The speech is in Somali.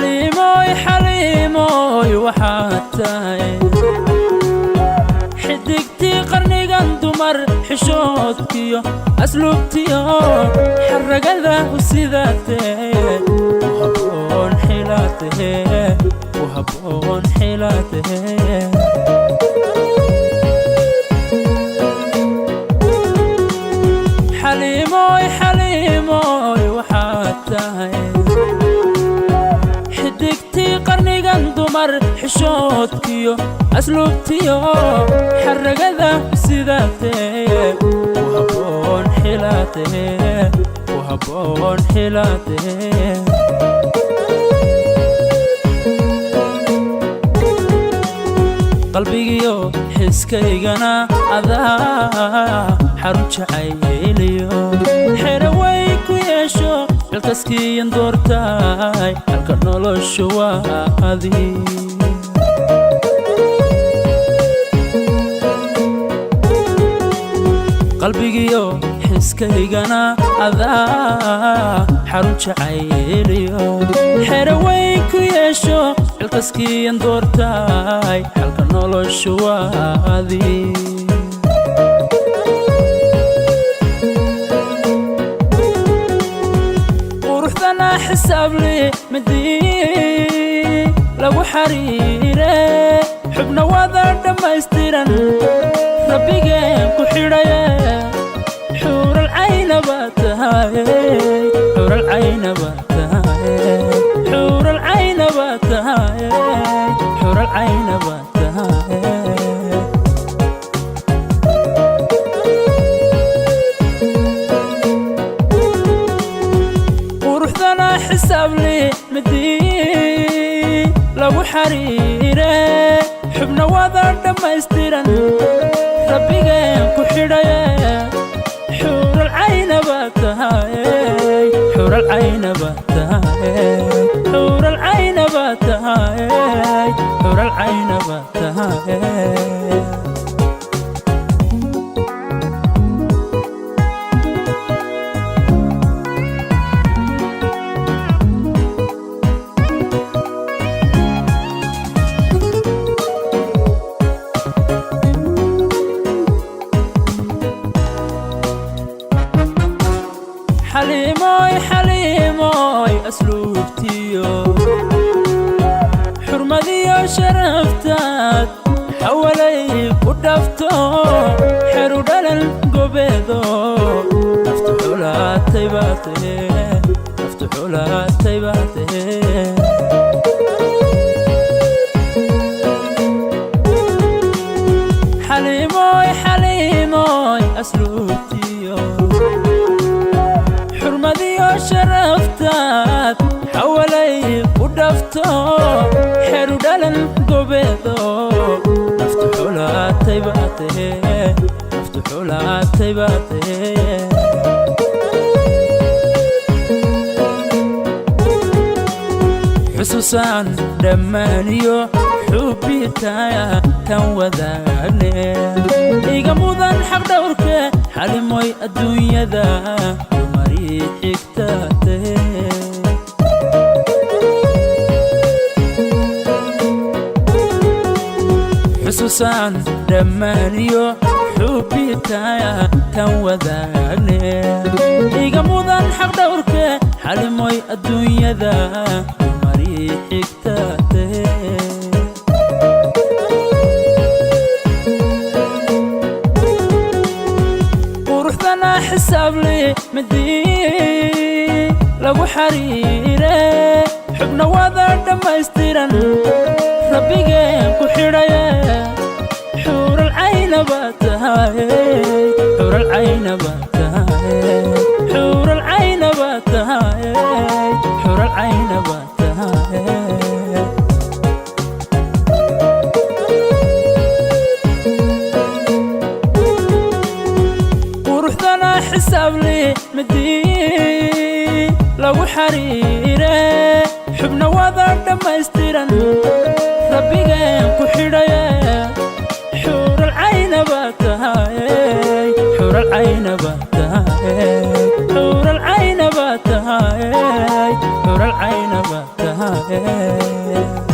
Xaliimooy, xaliimooy, waxaad tahay xidigtii qarnigan dumar, xishoodkiyo asluubtiyo xaragada u sidaatee u habboon xilaatee, u habboon xilaatee. Xaliimooy, xaliimooy, waxaad tahay xidigtii qarnigan dumar, xishoodkiyo asluubtiyo xaragada sidaatee u habboon xilaatee, u habboon xilaatee. Qalbigiyo xiskaygana adaa xarun jacayliyo xeraway ku yeesho, xilkaskiiyan doortaay, halka noloshu waa adi. Qalbigiyo xiskaygana adaa xarun jacayliyo xeraway ku yeesho, xilkaskiiyan doortaay, halka noloshu waa adi. Quruxdana xisaabli midii lagu xariire, xubna wada dhammaystiran rabbigeen ku xidhaye, xuural cayna baa tahay, xuural cayna baa tahay, xuural cayna baa tahay, xuural cayna baa tahay. Quruxdana xisaabli midii lagu xariire, xubna wada dhammaystiran rabbigeen ku xidhaye, xuural cayna baa tahay, xuural cayna baa tahay, xuural cayna baa tahay, xuural cayna baa tahay. Xaliimooy, xaliimooy, asluubtiyo xurmadiyo sharaftaad xawalay ku dhafto, xeru dhalan gobeedo, naftu xulaatay baa tahe, naftu xulaatay baa tahe. Xaliimooy, xaliimooy, asluubtiyo xurmadiyo sharaftaad xawalay ku dhafto, xeru dhalan gobeedo, naftu xulaatay baa tahe, naftu xulaatay baa tahe. Xusuusaan dhammaaniyo xubbitaaya tan wadaagne, iga mudan xaq dhowrke, xalimoy adduunyada dumarii xigtaate. Xusuusaan dhammaaniyo xubbitaaya tan wadaagne, iga mudan xaq dhowrke, xalimoy adduunyada dumarii xigtaate. Quruxdana xisaabli midii lagu xariire, xubna wada dhammaystiran rabbigeen ku xidhaye, xuural cayna baa tahay, xuural cayna baa tahay, xuural cayna baa tahay, xuural cayna baa tahay. Quruxdana xisaabli midii lagu xariire, xubna wada dhammaystiran rabbigeen ku xidhaye, xuural cayna baa tahay, xuural cayna baa tahay, xuural cayna baa tahay, xuural cayna baa tahay. tahaye.